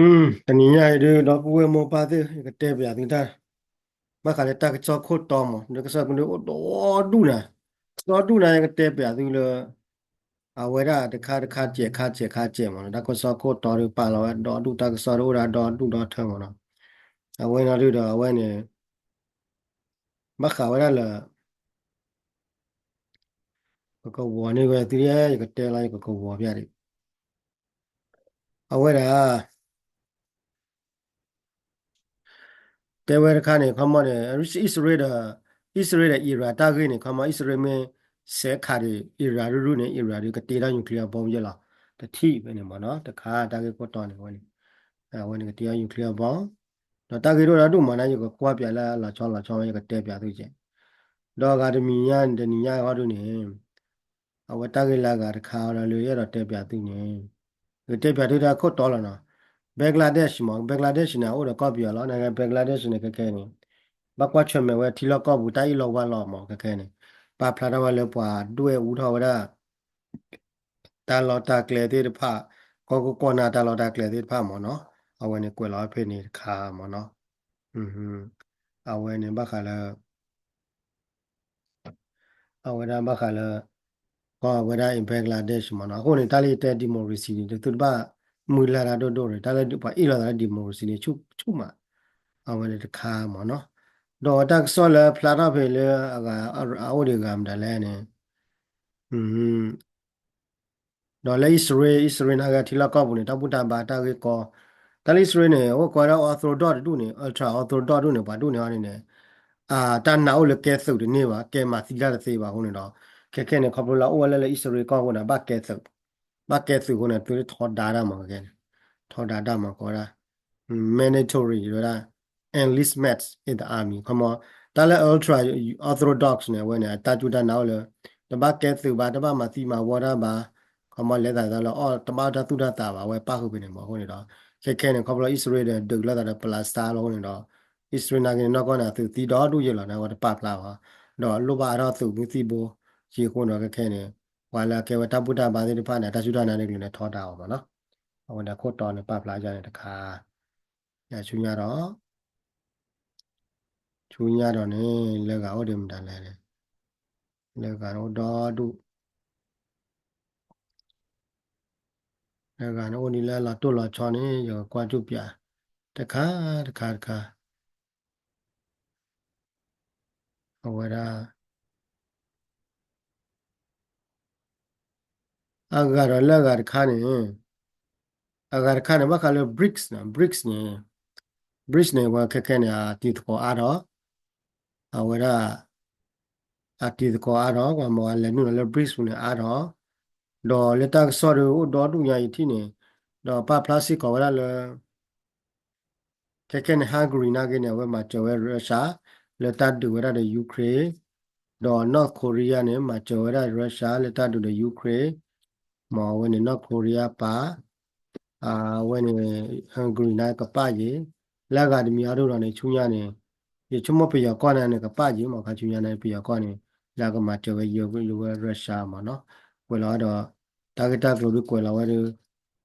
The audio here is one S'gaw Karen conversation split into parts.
တနံၤညါအံၤဒုး ဒီပုၢ်ဝဲၢ်မိၢ်ပၢ်သ့ၣ် ယကတဲပျးသုတၢ် ဘၣ်ဃးလၢတၢ်ကစီၣ်ခိၣ်တီမး လၢကစီၣ်ကဒုအိၣ်ဒီဒူၣ်နၤ, ဒီဒူၣ်နၤ ယကတဲပျးသုလၢ အဝဲဒၣ်တခါတခါစဲးခါစဲးခါစဲးမးနီၤ, တၢ်ကစီၣ်ခိၣ်တီဒုးပာ်လီၤဝဲဒီဒူၣ် တၢ်ကစီၣ်ဒုးအိၣ်ဒၣ်ဒီဒူၣ်ဒီထၢမးနီၤ, အဝဲနီၤဒုးဒီးအဝဲန့ၣ် ဘၣ်ဃးဝဲဒၣ်လၢ ကကဝီၤန့ၢ်ဝဲသု ယကတဲလီၤ ယကကဝီၤဖၠၣ်ဒံး အဝဲဒၣ် တဲဝဲတခါန့ၣ် ခီမီန့ၣ် အံၣ်စရ့လးဒီး အံၣ်စရ့လးဒီးအံရၣ်တၢ်ဂ့ၢ်န့ၣ် ခီမီ အံၣ်စရ့လးမ့ၢ်စဲးခးဒံး အံရၣ်ရူၢ်ရူၢ်န့ၣ် အံရၣ်ဒုးကတ့ထီၣ် nuclear bomb ယဲလီၤ တထံၣ်ဖဲန့ၣ်မးနီၤ, တခါတၢ်ဂ့ၢ်ခိၣ်တီန့ၣ်ဝဲန့ၣ် အဝဲန့ၣ်ကတ့ထီၣ် nuclear bomb ဒီးတၢ်ဂ့ၢ်ဒိၣ်ဒီဒူၣ်မးန့ၣ် ယကကွၢ်ပျးလၢအလီၤဆီလီၤဆီ ယကတဲပျးသုကဲး, ဒီးအဂၤတမံၤညါ တနံၤညါအံၤဟီဒုးန့ၣ် အဝဲတၢ်ဂ့ၢ်လၢအဂၤတခါဒီးလၢယအဲၣ်ဒိးတဲပျးသုန့ၣ် ယကတဲပျးသုတၢ်ခိၣ်တီလီၤနီၤ, Bangladesh မး Bangladesh န့ၣ် အအိၣ်ဒီးကီၢ်ပယီၤလီၤ နကဲ Bangladesh န့ၣ် ခဲခဲန့ၣ် ဘၣ်ကွၢ်ဆၢၣ်မဲာ်ဝဲထံလီၢ်ကီၢ်ပူၤ တၢ်အ့ၣ်လိာ်ဝါလိာ်မး ခဲခဲန့ၣ် ပာ်ဖျါထီၣ်ဝဲလၢပှၤဒွဲၣ်အူထီၣ်ဝဲဒၣ် တၢ်လီၢ်တၢ်ကျဲသ့ၣ်တဖၣ် ကီၢ်ခိၣ်ကီၢ်နၢ်တၢ်လီၢ်တၢ်ကျဲသ့ၣ်တဖၣ်မးနီၤ, အဝဲန့ၣ်ကွဲးလီၤဝဲဖဲန့ၣ်တခါမးနီၤ, အဝဲန့ၣ်ဘၣ်ဃးလၢ အဝဲဒၣ်ဘၣ်ဃးလၢ ကီၢ်ဝဲဒၣ် Bangladesh မးနီၤ, အဃိန့ၣ် တၢ်လၢယတဲ democracy န့ၣ် သုတဘၣ်မုၢ်လၢ်တၢ်ဒိၣ်ဒိၣ်ရၣ် တၢ်လၢပှၤအ့ၣ်လိာ်သးလၢ democracy န့ၣ် ဆူၣ်ဆူၣ်မး, အဝဲန့ၣ်တခါမးနီၤ, ဒီးတၢ်ကစီၣ်လၢဖျါထီၣ်ဖဲလၢအဂၤ အအိၣ်ဒံးဂၤမတၤလဲၣ်န့ၣ် ဒီးလၢအံၣ်စရ့လး အံၣ်စရ့လးနာ်က့ထံလီၢ်ကီၢ်ပူၤန့ၣ် တၢ်ဘူၣ်တၢ်ဘါတၢ်ဂ့ၢ်ကီ, တၢ်လၢအံၣ်စရ့လးန့ၣ် အိၣ်ကွၢ်ဒၣ် orthodox တဒူၣ်န့ၣ် ultra orthodox ဒူၣ်န့ၣ် ပှၤဒူၣ်န့ၣ်အီၤန့ၣ်န့ၣ် တၢ်နာ်အိၣ်လၢကဲသုးတန့ၢ်ဘၣ် ကဲမၤသံတၢ်တသ့ဘၣ်အဃိန့ၣ်ဒီး ခဲခဲန့ၣ် ခီဖျိလၢအအိၣ်ဝဲလၢလၢအံၣ်စရ့လးကီၢ်အဃိန့ၣ် ဘၣ်ကဲသုး, ဘၣ်ကဲသုးအဃိန့ၣ် သုထီဒါတၢ်မးခဲခဲန့ၣ်, ထီဒါတၢ်မးကီဝဲဒၣ် mandatory ဝဲဒၣ် enlistment in the army ခီမီ တၢ်လၢ ultra orthodox န့ၣ် အဝဲန့ၣ် အတၢ်စူၢ်တၢ်နာ်အိၣ်လၢ တဘၣ်ကဲသုးဘၣ် တဘၣ်မၤသံမၤဝီတၢ်ဘၣ်, ခီမီလဲၤသးသးလၢအီၣ်တဘၣ်တၢ်သူၣ်တၢ်သးဘၣ် အဝဲပၣ်ဃုာ်ဖဲန့ၣ်မးအဃိန့ၣ်ဒီး ခဲခဲန့ၣ် ခီဖျိအံၣ်စရ့လးဒီးဒုးလိာ်သးဒီး Palestine လီၤအဃိန့ၣ်ဒီး အံၣ်စရ့လးနာ်က့န့ၣ် နီၢ်ကီၢ်န့ၣ် အသုးသံဒီဒူၣ်ယဲၢ်လီၤန့ၣ် အဝဲတပာ်ဖျါဘၣ်, ဒီးလိၣ်ဘၣ်အါထီၣ်သုးမုၢ်သံၣ်ဘိ ယံာ်အဃိန့ၣ်ဒီး ခဲခဲန့ၣ် ပှၤလၢအကဲဝဲတၢ်ဘူၣ်တၢ်ဘါသ့ၣ်တဖၣ်န့ၣ် အတၢ်စူၢ်တၢ်နာ်န့ၣ်ကလုာ်န့ၣ်ထီဒါအီၤမးနီၤ, အဝဲန့ၣ်အခိၣ်တီန့ၣ်ပာ်ဖျါယၤန့ၣ်တခါ ယဆူညါဒီး ဆူညါဒီးန့ၣ် လၢဂၤအိၣ်ဒံးမတၤလဲၣ်န့ၣ် လၢဂၤန့ၣ်အိၣ်ဒီဒူၣ်, လၢဂၤန့ၣ်အိၣ်ဒံးလၢအလီၤတိၢ်လီၤဆီန့ၣ် ယကကွၢ်စူၣ်ပျး တခါ တခါ တခါ အဝဲဒၣ် အဂၤဒီးလၢအဂၤတခါန့ၣ် အဂၤတခါန့ၣ် ဘၣ်ဃးလၢ BRICS န့ၣ် BRICS န့ၣ် BRICS န့ၣ် ဝဲခဲခဲန့ၣ် အတံၤသကိးအါထီၣ် အဝဲဒၣ် အတံၤသကိးအါထီၣ် ပှၤမၤအလဲၤနုာ်လီၤလၢ BRICS ပူၤန့ၣ်အါထီၣ် ဒီးလၢတၢ်ကစီၣ်ဒီးအိၣ်ဒီဒူၣ်ညါအံၤထံၣ်န့ၣ် ဒီးပာ်ဖျါစ့ၢ်ကီးဝဲဒၣ်လၢ ခဲခဲန့ၣ် Hungary နာ်က့န့ၣ် အဝဲမၤစၢၤဝဲ Russia လၢတၢ်ဒုးဝဲဒၣ်ဒီး Ukraine ဒီး North Korea န့ၣ် မၤစၢၤဝဲဒၣ် Russia လၢတၢ်ဒုးဒီး Ukraine မ့ၢ်အဝဲန့ၣ် North Korea ပာ် အဝဲန့ၣ် Hungary နာ်ကပာ်ယံၤ လၢအဂၤတမံၤအါဒိၣ်ဒီးန့ၣ် ဆူညါန့ၣ် ယဆိကမိၣ်ပယီၤကီၢ်န့ၣ် နကပာ်ယံၤမ့ၢ်ခါဆူညါန့ၣ် ပယီၤကီၢ်န့ၣ် လၢအကမၤစၢၤဝဲယံၤဝဲ Russia မ့ၢ်နီၤ ကွဲးလီၤဝဲဒီး တၢ်ဂ့ၢ်တၢ်ကျိၤဒုးကွဲးလီၤဝဲဒုး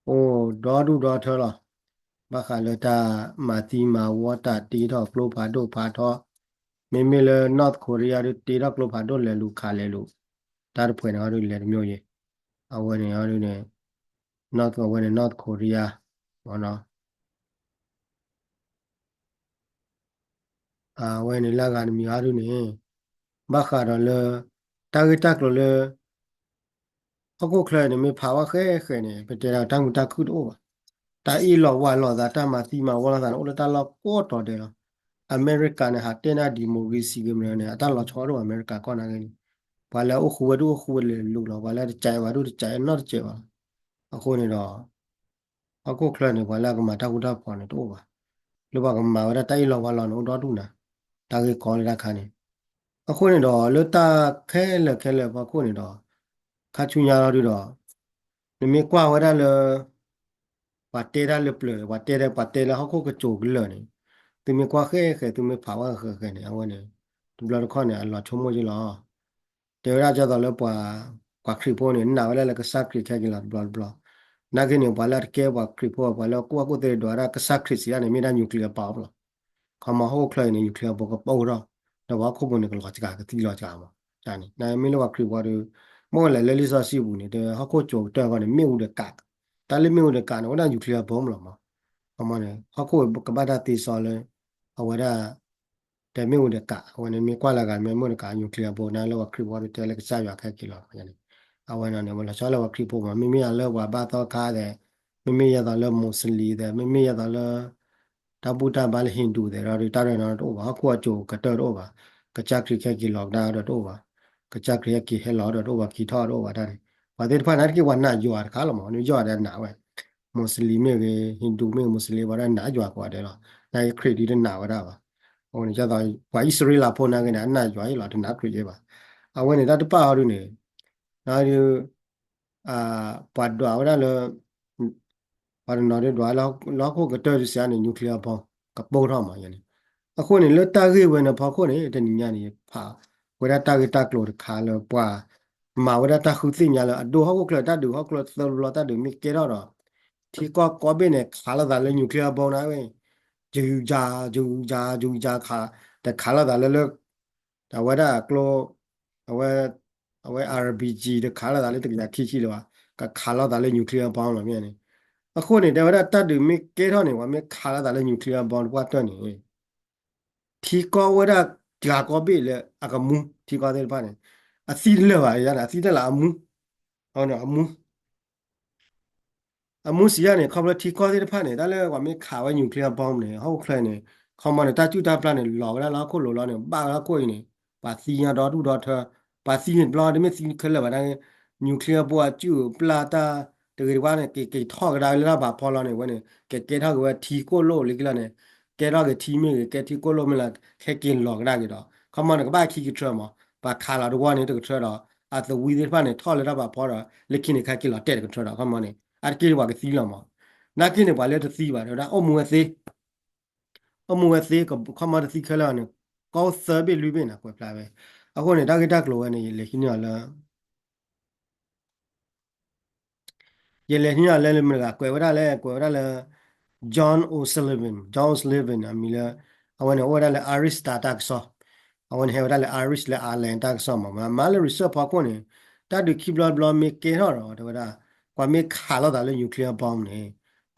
အိၣ်ဒီဒူၣ်ဒီထၢလီၤ ဘၣ်ဃးလၢတၢ်မၤသံမၤဝီတၢ်တ့ထီၣ်ကျိဖးဒိၣ်ဖးထီ မ့မ့ၢ်လၢ North Korea ဒုးတ့ထီၣ်ကျိဖးဒိၣ်လဲၤလူၤခးလဲၤလူၤ တၢ်တဖှဲးန့ၣ်ဟီဒုးလဲၤတမျိးယံၤ အဝဲန့ၣ်ဟီဒုးန့ၣ် North အဝဲန့ၣ် North Korea မ့ၢ်နီၤ အဝဲန့ၣ်လၢအဂၤတမံၤဟီဒုးန့ၣ် ဘၣ်ဃးဒီးလၢ တၢ်ဂ့ၢ်တၢ်ကျိၤလၢ ဟီၣ်ခိၣ်ချၢန့ၣ် မ့ၢ်ဖးဝဲဃဲဃဲန့ၣ် ပတဲဒၣ်တၢ်မုာ်တၢ်ခုၣ်တအိၣ်ဘၣ်. တၢ်အ့ၣ်လိာ်ဝးလိာ်သး တၢ်မၤသံမၤဝီလိာ်သးန့ၣ် အိၣ်လၢတၢ်လီၢ်ကိးတီၤဒဲးလီၤ. အမဲရကၤန့ၣ် ဟးတဲနၢ် democracy ဂ့ၤမနုၤန့ၣ် အတၢ်လီၤဆီဒိၣ် အမဲရကၤကီၢ်နာ်က့န့ၣ် ပှၤလၢအအိၣ်ဃူဝဲဒိၣ်အိၣ်ဃူဝဲလဲၤလူၤလီၤ ပှၤလၢတစဲးဘၣ်ဒိၣ်တစဲးနီတစဲးဘၣ်လီၤ. အဃိန့ၣ်ဒီး ဟီၣ်ခိၣ်ချၢန့ၣ် ပှၤလၢအကမၤတၢ်ဃူတၢ်ဖိးန့ၣ်တအိၣ်ဘၣ်. လၢပှၤကမၤဝဲဒၣ်တၢ်အ့ၣ်လိာ်ဝးလိာ်န့ၣ် အိၣ်ဒီဒူၣ်နၤ တၢ်ဂ့ၢ်ကီလၢတၢ်ခါန့ၣ် အဃိန့ၣ်ဒီး လၢတၢ်ခဲလၢာ်ခဲလၢာ်ဖီခိၣ်န့ၣ်ဒီး ခါဆူညါလီၤဒုးဒီး နမ့ၢ်ကွၢ်ဝဲဒၣ်လၢ ပှၤတဲတၢ်လၢပျၢၤ ပှၤတဲတၢ် ပှၤတဲလၢဟီၣ်ခိၣ်ကစိၤကလၢာ်န့ၣ် သုမ့ၢ်ကွၢ်ဃဲဃဲ သုမ့ၢ်ဖးဝဲဃဲဃဲန့ၣ် အဝဲန့ၣ် တဘျီတခီၣ်န့ၣ် အလီၤဆိကမိၣ်က့လီၤ. တဲဝဲဒၣ်ဒ်သိးလၢပှၤ ပှၤခရံာ်ဖိန့ၣ် နာ်ဝဲဒၣ်လၢကစၢ်ခရံာ်ခဲက့ၤလီၤတဘျီတဘျီ. နာ်က့န့ၣ် ပှၤလၢအတကဲပှၤခရံာ်ဖိ ပှၤလၢအကူၣ်ဘၣ်ကူၣ်သ့ဒွးဒၣ်ကစၢ်ခရံာ်စံးဒၣ်န့ၣ် မ့ၢ်ဒၣ် nuclear bomb လီၤ. ခီမီဟီၣ်ခိၣ်ချၢအံၤန့ၣ် nuclear bomb ကပိၢ်ထီၣ်, ဒီးပှၤဟီၣ်ခိၣ်ဖိန့ၣ် ကလီၤစှၤ ကသံလီၤစှၤမး. န့ၣ် နမ့ၢ်လၢပှၤခရံာ်ဖိဒီး မ့ၢ်ဝဲလဲၤလၢလံာ်စီဆှံပူၤန့ၣ် တဟီၣ်ခိၣ်ကၠိၤကတၢၢ်အဂီၢ်န့ၣ် မ့ၣ်အူဒၢးကး, တၢ်လၢမ့ၣ်အူဒၢးကးန့ၣ် ဝဲဒၣ် nuclear bomb လီၤမး. ခီမီန့ၣ် ဟီၣ်ခိၣ်ကဘၣ်တၢ်သ့စီလၢ အဝဲဒၣ် တဲမ့ၣ်အူဒၢးကး, အဝဲန့ၣ်မ့ၢ်ကွၢ်လၢဂၤမ့ၢ်မ့ၣ်အူဒၢးကး nuclear bomb န့ၣ်လၢပှၤခရံာ်ဖိဒီးတဲလၢကစၢ်ယွၤခဲက့ၤလီၤန့ၣ်, အဝဲန့ၣ်န့ၣ် လီၤဆီလၢပှၤခရံာ်ဖိမး မ့မ့ၢ်ယၤလၢပှၤဘၣ်သီခါသဲး, မ့မ့ၢ်ယၤသိးလၢ Muslim သဲး, မ့မ့ၢ်ယၤသိးလၢ တၢ်ဘူၣ်တၢ်ဘါလၢ Hindu သဲးဒီး တၢ်ရဲၣ်နီတအိၣ်ဘၣ်, ဟီၣ်ခိၣ်အကၠိၤကတၢၢ်တအိၣ်ဘၣ်, ကစၢ်ခရံာ်ခဲက့ၤလီၤကဒါဒီးတအိၣ်ဘၣ်, ကစၢ်ခရံာ်ဟဲက့ၤဟဲလီၤဒီးတအိၣ်ဘၣ်, က့ၤထီၣ်ဒီးတအိၣ်ဘၣ်, က့ၤထီၣ်ဒီးတအိၣ်ဘၣ်တၢ်န့ၣ်, ပှၤသ့ၣ်တဖၣ်နာ်က့ပှၤနာ်ယွၤတခါလီၤမး, နယွၤဒီးနာ်ဝဲ Muslim မ့ၢ်ဂ့ၤ Hindu မ့ၢ်ဂ့ၤ Muslim ပှၤဒီးနာ်ယွၤကိးဂၤဒဲးလီၤ, နာ်က့ခရံာ်ဒုးတနာ်ဝဲဒၣ်ဘၣ်. အဃိန့ၣ် ဒ်သိး ပှၤအံၣ်စရ့လးဖိနာ်က့န့ၣ် အနာ်ယွၤအံၤလီၤ တနာ်ခရံာ်ယဲဘၣ်. အဝဲန့ၣ် တၢ်တပာ်အီၤဒုးန့ၣ် ပှၤဒွးဝဲဒၣ်လၢ ပှၤတနီၤဒုးဒွးလၢဟီၣ်ခိၣ်ကတၢၢ်ဒုးစံးန့ၣ် nuclear bomb ကပိၢ်ထီၣ်မးန့ၣ်. အဃိန့ၣ် လၢတၢ်ဂ့ၢ်ဝဲန့ၣ်ဖီခိၣ်န့ၣ် တနံၤညါန့ၣ် ယဖးဝဲဒၣ်တၢ်ဂ့ၢ်တၢ်ကျိၤတခါလၢပှၤမၤဝဲဒၣ်တၢ်ဃုသ့ၣ်ညါလၢအဒိဟီၣ်ခိၣ်ချၢတၢ်ဒုးဟီၣ်ကျိၤသၢဘျီတၢ်ဒုးမ့ၢ်ကဲထီၣ်ဒီး ထံကီၢ်ကိးဘ့ၣ်န့ၣ် ခးလိာ်သးလၢ nuclear bomb န့ၣ်ဝဲ ယုယၤ ယုယၤ ယုယၤခး တခးလိာ်သးလၢလၢ အဝဲဒၣ်ကျိ အဝဲ အဝဲ RPG တခးလိာ်သးလၢတကယၤခံဆံလၢၤဘၣ်, ကခးလိာ်သးလၢ nuclear bomb လီၤမ့ၢ်န့ၣ်. အဃိန့ၣ် တဲဝဲဒၣ်တၢ်ဒုးမ့ၢ်ကဲထီၣ်န့ၣ် ပှၤမ့ၢ်ခးလိာ်သးလၢ nuclear bomb တပှၢ်တၢၢ်န့ၣ် ထံကီၢ်ဝဲဒၣ်တဂၤကိးဘ့ၣ်လၢအကမူ ထံကီၢ်သ့ၣ်တဖၣ်န့ၣ် အသံတလၢာ်ဘၣ်န့ၣ် အသံတလၢာ်အမူ အမူ အမူစံးယါန့ၣ် ခီဖျိထံကီၢ်သ့ၣ်တဖၣ်န့ၣ် တၢ်လၢပှၤမ့ၢ်ခးဝဲ nuclear bomb န့ၣ် ဟီၣ်ခိၣ်ချၢန့ၣ် ခီမီန့ၣ် တၢ်စုၣ်တၢ်ပျၢ်န့ၣ် လီၤဝဲဒၣ်လၢဟီၣ်ခိၣ်လိၤလီၤန့ၣ် ဘၣ်ဝဲဟီၣ်ခိၣ်အံၤန့ၣ် ပှၤသံညါဒီဒူၣ်ဒီထၢ ပှၤသံန့ၣ်တဘျီတမ့ၢ်သံခဲလၢာ်ဘၣ်န့ၣ် nuclear bomb အစုၣ်အပျၢ်တၢ်တဂ့ၤတဝါန့ၣ် က့ၤက့ၤထီၣ်ကဒါလၢတၢ်ဖးဖီလီၤန့ၣ် ဝဲန့ၣ် ကကဲထီၣ်က့ၤဝဲထံကိၢ်လိၣ်လံကလီၤန့ၣ် ကဲထီၣ်က့ၤထံမ့ၢ်ဂ့ၤ ကဲထံကိၢ်လိၣ်မ့ၢ်လီၤ ခဲက့ၤလီၤကဒါက့ၤဒီး ခီမီန့ၣ် ကဘၣ်ခံကထၢမး ပှၤခးလီၤတဝီန့ၣ်တကထၢဒီး အသဝံသ့ၣ်တဖၣ်န့ၣ် ထီၣ်လၢတၢ်ဖးဖီဒီး လၢခံန့ၣ် ခဲက့ၤလီၤတဲာ်တကထၢဒီး ခီမီန့ၣ် အါတက့ၢ်ပှၤကသံလီၤမး နာ်က့န့ၣ် ပှၤလၢတသံဘၣ် တဲဝဲဒၣ် အိၣ်မူဝဲသ့ အိၣ်မူဝဲသ့ ခီမီတသံခဲလၢာ်န့ၣ် ကီၢ်သၢဘ့ၣ်လွံၢ်ဘ့ၣ်န့ၣ် ကွဲးဖျါဝဲ အဃိန့ၣ် တၢ်ဂ့ၢ်တၢ်ကျိၤဝဲန့ၣ် ယလဲၤဟံးန့ၢ်အီၤလၢ ယလဲၤဟံးန့ၢ်အီၤလၢလၢမတၤတဂၤ ကွဲးဝဲဒၣ်လဲၣ် ကွဲးဝဲဒၣ်လၢ John O'Sullivan, John O'Sullivan အမံၤလၢ အဝဲန့ၣ်အိၣ်ဝဲဒၣ်လၢ Irish Star တၢ်ကစီၣ်, အဝဲန့ၣ်ဟဲဝဲဒၣ်လၢ Irish လၢ Ireland တၢ်ကစီၣ်မး မၤလၢ research ဖီခိၣ်န့ၣ် တၢ်ဒုးခံဘျီတဘျီမ့ၢ်ကဲထီၣ်ဒီး တဲဝဲဒၣ် ပှၤမ့ၢ်ခးလိာ်သးလၢ nuclear bomb န့ၣ်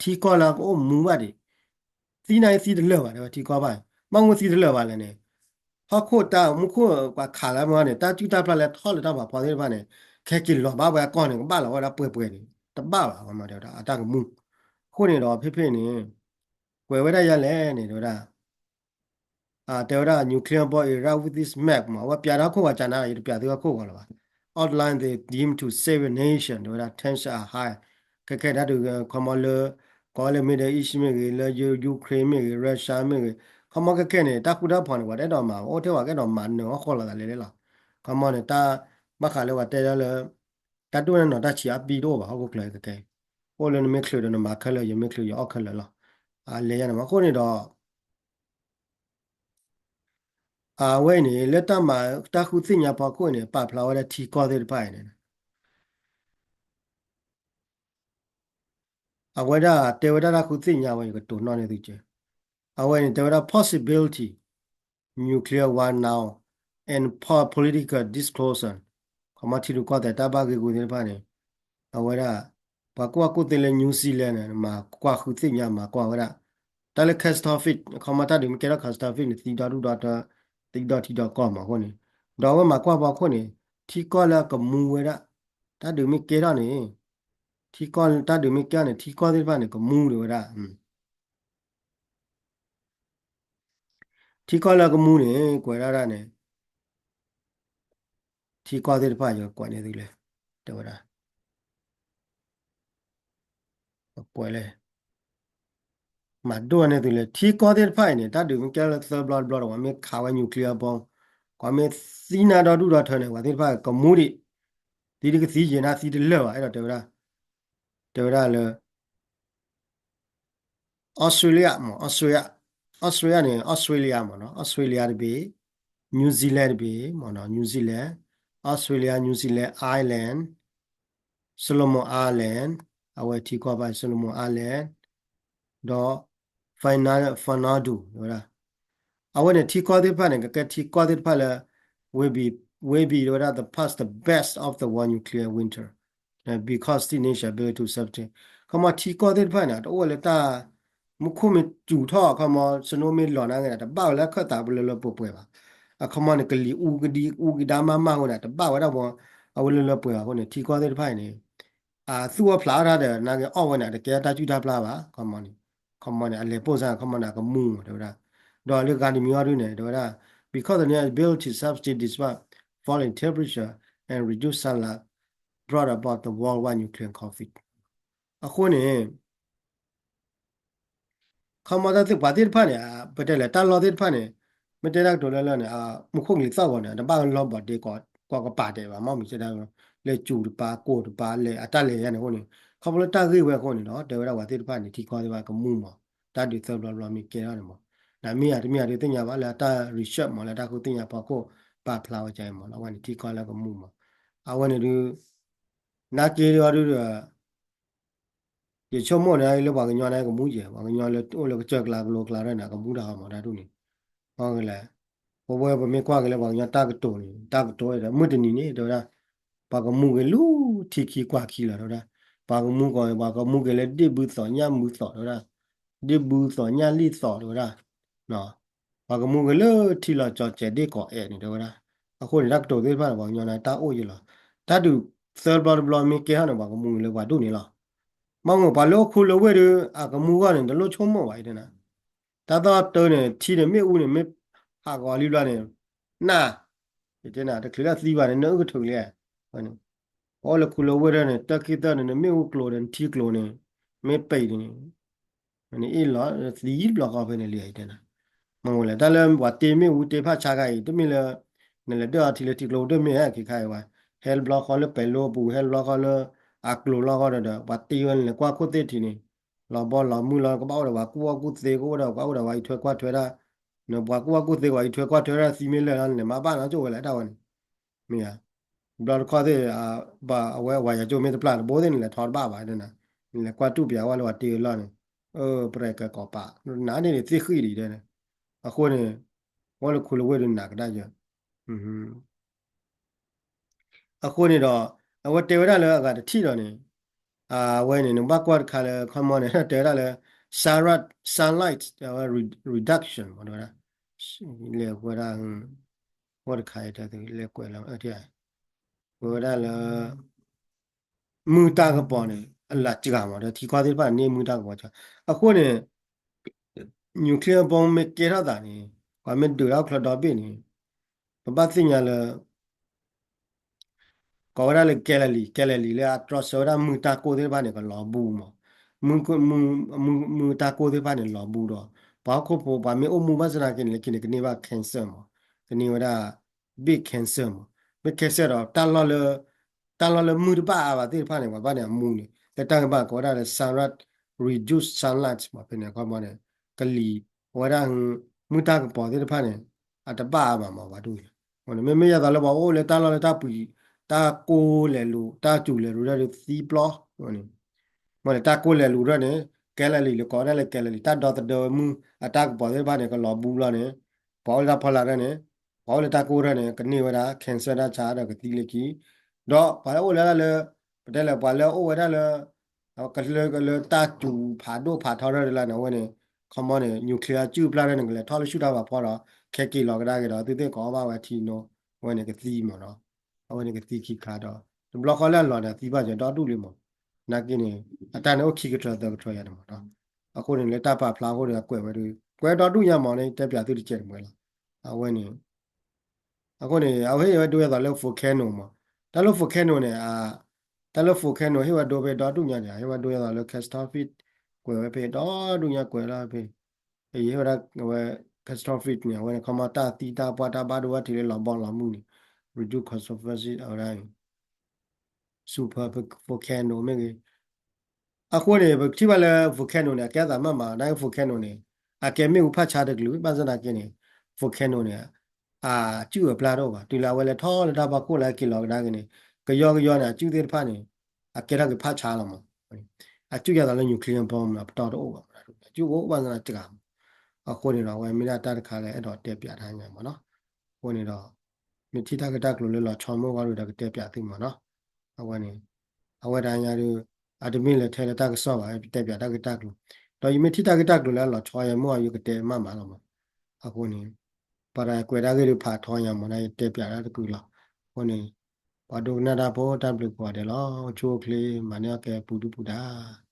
ထံကီၢ်လၢအကအိၣ်မူဘၣ်ဒံး သံန့ၣ်သံတလၢာ်ဘၣ် တဲဝဲထံကီၢ်ဘၣ်, ဘၣ်မနုၤသံတလၢာ်ဘၣ်လဲၣ်န့ၣ်, ဟီၣ်ခိၣ်တၢ်မူခိၣ်ပှၤခးလၢမ့ၢ်န့ၣ် တၢ်စုၣ်တၢ်ပျၢ်လၢထီၣ်လၢတၢ်ဖးဖီသ့ၣ်တဖၣ်န့ၣ် ခဲက့ၤလီၤဘၣ်ဝဲအကီၢ်န့ၣ် ကဘၣ်လီၤဝဲဒၣ်ပှဲၤပှဲၤန့ၣ် တဘၣ်ဘၣ် အတၢ်ကမူ, အဃိန့ၣ်ဒီးဖဲဖဲန့ၣ် ကွဲးဝဲဒၣ်ယဲလဲၣ်န့ၣ် တဲဝဲဒၣ် တဲဝဲဒၣ် nuclear bomb erupt with this map မး အဝဲပျးဒီးဟီၣ်ခိၣ်ပှၤကနါ ယတပျးသုဟီၣ်ခိၣ်ဂီၤလၢၤဘၣ်, outline they deem to save a nation တဲဝဲဒၣ် tension are high ခဲခဲတၢ်ဒုးခီမီလၢ ကိးလၢ Middle East မ့ၢ်ဂ့ၤ လၢ Ukraine မ့ၢ်ဂ့ၤ Russia မ့ၢ်ဂ့ၤ ခီမီခဲခဲန့ၣ် တၢ်ဃူတၢ်ဖိးန့ၣ် ပှၤတအဲၣ်ဒိးမၤ အိၣ်ထဲပှၤကအဲၣ်ဒိးမၤနၢၤဟီၣ်ခိၣ်လိာ်သးလဲၣ်လဲၣ်လီၤ, ခီမီန့ၣ် တၢ်ဘၣ်ဃးလၢပှၤတဲဒၣ်လၢ တၢ်ဒိၣ်န့ၣ်နီၤ တၢ်ဆံးအါပံတအိၣ်ဘၣ် ဟီၣ်ခိၣ်ချၢခဲခဲ အိၣ်လၢနမ့ၢ်ချုးဒီးနမၤခဲလၢာ် ယမ့ၢ်ချုးယအီၣ်ခဲလၢာ်လီၤ, အလဲၤယါန့ၣ်မး အဃိန့ၣ်ဒီး အဝဲအံၤန့ၣ် လၢတၢ်မၤတၢ်ဃုသ့ၣ်ညါဖီခိၣ်န့ၣ် ပာ်ဖျါဝဲဒၣ်ထံကီၢ်သ့ၣ်တဖၣ်အံၤန့ၣ် အဝဲဒၣ်တဲဝဲဒၣ်တၢ်ဃုသ့ၣ်ညါဝဲ ယကတိၤနီၣ်န့ၢ်သုက့ၤ, အဝဲန့ၣ်တဲဝဲဒၣ် possibility nuclear war now and po- political disclosure ခီမီထံရူၢ်ကီၢ်သဲးတၢ်ဘၣ်ဂ့ၢ်ဂူာ်သ့ၣ်တဖၣ်န့ၣ် အဝဲဒၣ် ပှၤကူၣ်ဘၣ်ကူၣ်သ့လၢ New Zealand န့ၣ် မၤကွၢ်ဃုသ့ၣ်ညါမၤကွၢ်ဝဲဒၣ် တၢ်လၢ catastrophic ခီမီတၢ်ဒုးမ့ၢ်ကဲထီၣ် catastrophic န့ၣ် သံဒီဒူၣ်ဒီထၢ သံဒီထံဒီကီၢ်မးအဃိန့ၣ် ဒီးအဝဲမၤကွၢ်ဖီခိၣ်န့ၣ် ထံကီၢ်လၢအကမူဝဲဒၣ် တၢ်ဒုးမ့ၢ်ကဲထီၣ်န့ၣ် ထံကီၢ်တၢ်ဒုးမ့ၢ်ကဲထီၣ်န့ၣ် ထံကီၢ်သ့ၣ်တဖၣ်န့ၣ် ကမူဒံးဝဲဒၣ် ထံကီၢ်လၢအကမူန့ၣ် ကွဲးဒၣ်ဒၣ်န့ၣ် ထံကီၢ်သ့ၣ်တဖၣ်ယကွဲးန့ၢ်သုလဲၣ် တဲဝဲဒၣ် ကွဲးလဲၣ် မၤဒိၣ်န့ၢ်သုလဲၣ် ထံကီၢ်သ့ၣ်တဖၣ်အံၤန့ၣ် တၢ်ဒုးမ့ၢ်ကဲလၢသၢဘျီတဘျီဒီး ပှၤမ့ၢ်ခးဝဲ nuclear bomb ပှၤမ့ၢ်သံနၤဒီဒူၣ်ဒီထၢန့ၣ် ပှၤသ့ၣ်တဖၣ်ကမူဒံး သံတကသံယံာ်နၤသံတလၢာ်ဘၣ် အဲၣ်ဒိးတဲဝဲဒၣ် တဲဝဲဒၣ်လၢ Australia မး Australia Australia န့ၣ် Australia မးနီၤ Australia တဘ့ၣ် New Zealand တဘ့ၣ်မးနီၤ New Zealand Australia New Zealand Ireland Solomon Island အဝဲထံကီၢ်ဖဲ Solomon Island ဒီး Fernando တဲဝဲဒၣ် အဝဲန့ၣ်ထံကီၢ်သ့ၣ်တဖၣ်န့ၣ် ကကဲထံကီၢ်သ့ၣ်တဖၣ်လၢ will be, will be တဲဝဲဒၣ် the pass the best of the world nuclear winter because the nation ability to sustain ခီမီထံကီၢ်သ့ၣ်တဖၣ်န့ၣ် တအိၣ်ဝဲလၢတၢ် မူခိၣ်မ့ၢ်စူၤထီၣ် ခီမီ snow မ့ၢ်လီၤနာ်က့န့ၣ် တဘၣ်ဝဲလၢအခၢၣ်သးပူၤလၢလၢပှဲၤပှဲၤဘၣ်. အခီမီန့ၣ် ကလံၤအူကဒံအူကဒါမးမးအဃိန့ၣ် တဘၣ်ဝဲဒၣ်ဝဲ အဝဲလၢလၢပှဲၤပှဲၤဘၣ်အဃိန့ၣ် ထံကီၢ်သ့ၣ်တဖၣ်အံၤန့ၣ် အသူၣ်အီၣ်ဖျးအီၣ်တၢ်ဒီး နာ်က့အီၣ်ဝဲန့ၣ် တကဲတၢ်စုၣ်တၢ်ပျၢ်ဘၣ် ခီမီန့ၣ် ခီမီန့ၣ် အလဲၤပိၢ်စါ ခီမီန့ၣ် အကမူၣ်မး တဲဝဲဒၣ်. ဒီးလၢဂၤတမံၤအီၤဒုန့ၣ် တဲဝဲဒၣ် because the new ability subsidy despite falling temperature and reduced sunlight brought about the worldwide nuclear conflict အဃိန့ၣ် ခီမီတၢ်သ့ၣ် ပှၤသ့ၣ်တဖၣ်န့ၣ် ပတဲလဲၣ် တၢ်လီၢ်သ့ၣ်တဖၣ်န့ၣ် မ့ၢ်တဲတၢ်ကတိၤလၢလၢန့ၣ် မူခိၣ်ကလံၤသီၣ်ဂီၤန့ၣ် တဘၣ်လီၤဘီးဒ့ကီးကပာ်ဒဲးဘၣ် မ့ၢ်မ့ၢ်တဲဒၣ် လဲၤစူၤတပၤ ကိၢ်တပၤ လဲၤအတၢ်လဲၤယါန့ၣ်အဃိန့ၣ် ခီဖျိလၢတၢ်ဂ့ၢ်ဝဲအဃိန့ၣ်ဒီး တဲဝဲဒၣ်ပှၤသ့ၣ်တဖၣ်န့ၣ် ထံကီၢ်သ့ၣ်တဖၣ်ကမူၣ်မး တၢ်ဒုးသၢဘျီဘျီမ့ၢ်ကဲထီၣ်န့ၣ်မး နမ့ၢ်ဧါတမ့ၢ်ဧါဒုးသ့ၣ်ညါဘၣ်လၢတၢ် research မး လၢတၢ်ဃုသ့ၣ်ညါဖီခိၣ် ပာ်ဖျါဝဲကမး အဝဲန့ၣ်ထံကီၢ်လၢကမူၣ်မး အဝဲန့ၣ်ဒုး နာ်က့ဒီးဒုး ယဆိကမိၣ်န့ၣ် လၢပှၤကညီန့ၣ်ကမူၣ်ယဲၢ် ပှၤကညီလၢအိၣ်လၢကစၢၢ်ကျါကလိကျါန့ၣ် အကမူၣ်တၢ်ဃီမးတၢ်ဒ်န့ၣ် အီၣ်ကလဲၣ် ပဝဲပမ့ၢ်ကွၢ်က့ၤလၢပှၤကညီတၢ်ကတိၤန့ၣ် တၢ်ကတိၤဒီး မုၢ်တနံၤန့ၣ် တဲဝဲဒၣ် ပှၤကမူၣ်က့ၤလၢထံခံကွၢ်ခံလီၤ တဲဝဲဒၣ် ပှၤကမူၣ်ကီး ပှၤကမူၣ်က့ၤလၢဒ့ၣ်ဘုသီၣ်ညၣ်ဘုသီၣ် တဲဝဲဒၣ် ဒ့ၣ်ဘုသီၣ်ညၣ်လံၣ်သီၣ် တဲဝဲဒၣ် ပှၤကမူၣ်က့ၤလၢထံလီၤကၠီၤစဲးဒ့ၣ်ကီးအဲၣ်န့ၣ် တဲဝဲဒၣ် အဃိန့ၣ် တၢ်ကတိၤသ့ၣ်တဖၣ်န့ၣ် ပှၤကညီန့ၣ် တၢ်အိၣ်ယဲၢ်လီၤ တၢ်ဒုးသၢဘျီတဘျီမ့ၢ်ကဲထီၣ်န့ၣ် ပှၤကမူၣ်က့ၤလၢပှၤဒူၣ်န့ၣ်လီၤ မ့ၢ်မ့ၢ်ပှၤလၢအိၣ်ခူလၢဝ့ၢ်ဒီး အကမူၣ်ဂီၢ်န့ၣ် တလိၣ်ဆိကမိၣ်ဘၣ်အံၤတဲနၤ တၢ်သီၣ်တၢ်န့ၣ် ထံန့ၣ်မ့ၣ်အူန့ၣ် မ့ၢ်ဟးဂီၤလံဘျီန့ၣ် နၢ် ယတဲနၤ တချုးလၢသံဘၣ်န့ၣ် နအုၣ်ကထုးလံ ပှၤအိၣ်လၢခူလၢဝ့ၢ်ဒီးန့ၣ် တၢ်ခံသၢန့ၣ် နမ့ၣ်အူကျိၤဒီးနထံကျိၤန့ၣ် မ့ၢ်ပံးန့ၣ် နအ့ၣ်လီၤသံဘျီဃီဖဲန့ၣ်လံ ယတဲနၤ မ့ၢ်ဝဲလဲၣ် တၢ်လၢပှၤတ့မ့ၣ်အူတ့ဖးဆါခါအံၤ တမ့ၢ်လၢ နလဲၤဒၢၣ်အီၤထံလၢထံကျိၤဒၢၣ်မ့ၢ်ဟဲက့ၤခါအံၤဝဲ ဟဲတဘျီဃီလၢပဲၤလိပူၤ ဟဲတဘျီဃီလၢ အကျိၤလီၤဃီဒီး ပှၤတ့ဝဲန့ၣ်လဲၤကွၢ်ခိၣ်သ့ၣ်ထံးန့ၣ် လီၤဘီလီၤမုၢ်လီၤ ကဘၣ်အိၣ်ဒီးပှၤကူၣ်ဘၣ်ကူၣ်သ့ ကအိၣ်ဒီးပှၤအံးထွဲကွၢ်ထွဲဒၣ် နပှၤကူၣ်ဘၣ်ကူၣ်သ့ ပှၤအံးထွဲကွၢ်ထွဲဒၣ်သံမ့ၢ်လၢာ်လီၤ နလဲၤမၤဘၣ်နီၤကၠိဝဲလဲၣ်တၢ်ဝဲန့ၣ် မ့ၢ်ဧါ ဘျီတခီသ့ၣ် အဝဲဝၤယၤကၠိမ့ၢ်တပျၢ်တဘိသ့ၣ်န့ၣ် လဲၤထီတဘၣ်ဘၣ် နလဲၤကွၢ်တူၢ်ပၠးဝဲလၢပှၤတ့အလီၢ်န့ၣ် ပရဲၣ်ကဲကိးပာ် နၤန့ၣ်န့ၣ်သ့ၣ်ဃံၣ်ဒံးတဲန့ၣ် အဃိန့ၣ် ဝဲလၢခူလၢဝ့ၢ်ဒုးနးကဒါယၢ အဃိန့ၣ်ဒီး အဝဲတဲဝဲဒၣ်လၢအဂၤတထံၣ်ဒီးန့ၣ် အဝဲန့ၣ် နဘၣ်ကွၢ်တခါလၢ ခီမီန့ၣ် တဲဝဲဒၣ်လၢ sunlight sunlight အဝဲ reduction မ့ၢ်တဲဝဲဒၣ် လဲၤဝဲဒၣ် ဝဲတခါအံၤတၢ်သုလဲၤကွဲးလီၤ ဝဲဒၣ်လၢ မုၢ်တၢ်ကပီၤန့ၣ် အလၢစှၤမး ဒီးထံကီၢ်သ့ၣ်တဖၣ်န့ၣ် မုၢ်တၢ်ကပီၤစှၤ အဃိန့ၣ် nuclear bomb မ့ၢ်ကဲထီၣ်သးန့ၣ် ပှၤမ့ၢ်ဒုးတၢ်အိၣ်ချၢဒီဘ့ၣ်န့ၣ် ပဘၣ်သ့ၣ်ညါလၢ ကိးဝဲဒၣ်လၢ Galilee Galilee လၢအတြီဆၢဝဲဒၣ်မုၢ်တၢ်ကိၢ်သ့ၣ်တဖၣ်န့ၣ် ကလီၤဘူမး မုၢ် မုၢ်တၢ်ကိၢ်သ့ၣ်တဖၣ်န့ၣ်လီၤဘူဒီး ပှၤဟီၣ်ခိၣ်ဖိ ပှၤမ့ၢ်အိၣ်မူဘၣ်ဆၣ်သနာ်က့န့ၣ် လၢခံန့ၣ် ကန့ၢ်ဘၣ် cancer မး ကန့ၢ်ဝဲဒၣ် ဘ့ၣ် cancer မး ဘ့ၣ် cancer ဒီး တၢ်လီၢ်လၢ တၢ်လီၢ်လၢမုၢ်တဘၣ်အါဘၣ်သ့ၣ်တဖၣ်န့ၣ် ပှၤဘၣ်န့ၣ်အမူန့ၣ် လၢတၢ်ကဘၣ်ကိးဝဲဒၣ်လၢ sunlight reduce sunlight မး ဖဲန့ၣ်အခီမီန့ၣ် ကလံၤ အဝဲဒၣ် မုၢ်တၢ်ကပီၤသ့ၣ်တဖၣ်န့ၣ် အတဘၣ်အါဘၣ်မး ပှၤဒ်န့ၣ် မ့မ့ၢ်ယသးလၢပှၤအိၣ်လၢတၢ်လီၢ်လၢတၢ်ပှံၤ တၢ်ကိၢ်လဲၤလူၤ တၢ်စူၤလဲၤလူၤဒၣ်ဒီးသံပျီန့ၣ် မ့ၢ်န့ၣ် တၢ်ကိၢ်လဲၤလူၤဒၣ်န့ၣ် Galilee လၢကိးဝဲဒၣ်လၢ Galilee တၢ်ဒီသဒၢဝဲမုၢ်အတၢ်ကပီၤသ့ၣ်တဖၣ်န့ၣ် ကလီၤဘူလီၤန့ၣ် ပှၤအိၣ်လၢတၢ်ဖီလာ်ဒၣ်န့ၣ် ပှၤအိၣ်လၢတၢ်ကိၢ်ဒၣ်န့ၣ် ကန့ၢ်ဝဲဒၣ် cancer တၢ်ဆါဒီးကသံလၢခံ ဒီးပှၤလၢအိၣ်လၢဒၣ်လၢ ပတဲလဲၣ် ပှၤလၢအိၣ်ဝဲဒၣ်လၢ ကလၢကလၢတၢ်စူၤဖးဒိၣ်ဖးထီဒၣ်လၢန့ၣ် အဝဲန့ၣ် ခီမီန့ၣ် nuclear စုၣ်ပျၢ်ဒၣ်န့ၣ် ကလဲၤထီၣ်လၢဆူၣ်တၢ်ဘၣ်ဖီဒီး ခဲက့ၤလီၤကဒါက့ၤဒီး သုသ့ၣ်ကအီၣ်ဘၣ်ဝဲထံနိ အဝဲန့ၣ်ကသံမးနီၤ အဝဲန့ၣ်ကသံခံခါဒီး တဘျီဃီလၢအလီၤန့ၣ် အသံဘၣ်စၢၤဒီဒူၣ်လံမး နာ်က့န့ၣ် အတၢ်န့ၣ်အိၣ်ခံကထၢသၢကထၢယါန့ၣ်မးနီၤ အဃိန့ၣ် လၢတၢ်ပာ်ဖျါအဃိန့ၣ် အကွဲးဝဲဒၣ် ကွဲးဒီဒူၣ်ညါမးန့ၣ် တဲပၠးသုတကဲးတမှဲလီၤ အဝဲန့ၣ် အဃိန့ၣ် အဝဲဟ့ၣ်ဝဲဒိဝဲသိးလၢ volcano မး တၢ်လၢ volcano န့ၣ် တၢ်လၢ volcano ဟ့ၣ်ဝဲဒိဖဲဒီဒူၣ်ညါန့ၣ် ဟ့ၣ်ဝဲဒိဝဲသိးလၢ catastrophic ကွဲးဝဲဖဲဒီဒူၣ်ညါကွဲးလီၤဖဲ ယဟ့ၣ်ဝဲဒၣ် catastrophic န့ၣ် အဝဲန့ၣ် ခီမီတၢ်သံတၢ်ပှၢ်တၢ်ဘၣ်ဒိဘၣ်ထံးလၢလီၤဘီလီၤမုၢ်န့ၣ် reduce consequences အဝဲဒၣ် super volcano မ့ၢ်ဂ့ၤ အဃိန့ၣ် ပကထံၣ်ဘၣ်လၢ volcano န့ၣ် အကဲအသးမးမး နာ်က့ volcano န့ၣ် အကဲမ့ၣ်အူဖးဆါတကလုာ် ဘၣ်ဆၣ်သနာ်က့န့ၣ် volcano န့ၣ် အစုၣ်အပျၢ်တအိၣ်ဘၣ် တုၤလၢအဝဲလဲၤထီၣ်လၢတၢ်ဖီခိၣ်လၢက့ၤလီၤကဒါက့ၤန့ၣ် ကယီကယီန့ၣ် အစုၣ်သ့ၣ်တဖၣ်န့ၣ် အကဲထီၣ်က့ၤဖးဆါလီၤမး အစူၢ်ယၤသးလၢ nuclear bomb မ့ၢ်ပတီၢ်တအိၣ်ဘၣ်မ့ၢ် အစူၢ်အိၣ်ဘၣ်သနာ်က့မး. အဃိန့ၣ်ဒီး အဝဲမ့ၢ်ဒၣ်တၢ်တခါလၢအဲၣ်ဒိးတဲပၠးတၢ်ညါမ့ၢ်နီၤ. အဃိန့ၣ်ဒီး မ့ၢ်ထံၣ်တၢ်ဂ့ၢ်တၢ်ကျိၤလၢလီၤဆီမ့ၢ်ဂီၢ်ဒီးကတဲပၠးသုမ့ၢ်နီၤ. အဝဲန့ၣ် အဝဲဒၣ်ညါဒီး အတမ့ၢ်လၢထဲလၢတၢ်ကစီၣ်ဘၣ် ပတဲပၠးတၢ်ဂ့ၢ်တၢ်ကျိၤ, ဒီးယမ့ၢ်ထံၣ်တၢ်ဂ့ၢ်တၢ်ကျိၤလၢအလီၤဆီယမ့ၢ်ဂီၢ် ယကတဲမးမးလီၤမး. အဃိန့ၣ် ပှၤဒီးကွဲးတၢ်ဂ့ၢ်ဒုးဖးထီညါမ့ၢ်နီၤ ယတဲပၠးတၢ်တကုာ်လီၤ. အဃိန့ၣ် ပှၤဒိကနၣ်တၢ်ဖိတၢ်ဘျုးကိးဂၤဒဲးလီၤ. အိၣ်ဆူၣ်အိၣ်ချ့ မၤန့ၢ်အီၣ်ကဲပူၤဒုၣ်ပူၤဒါ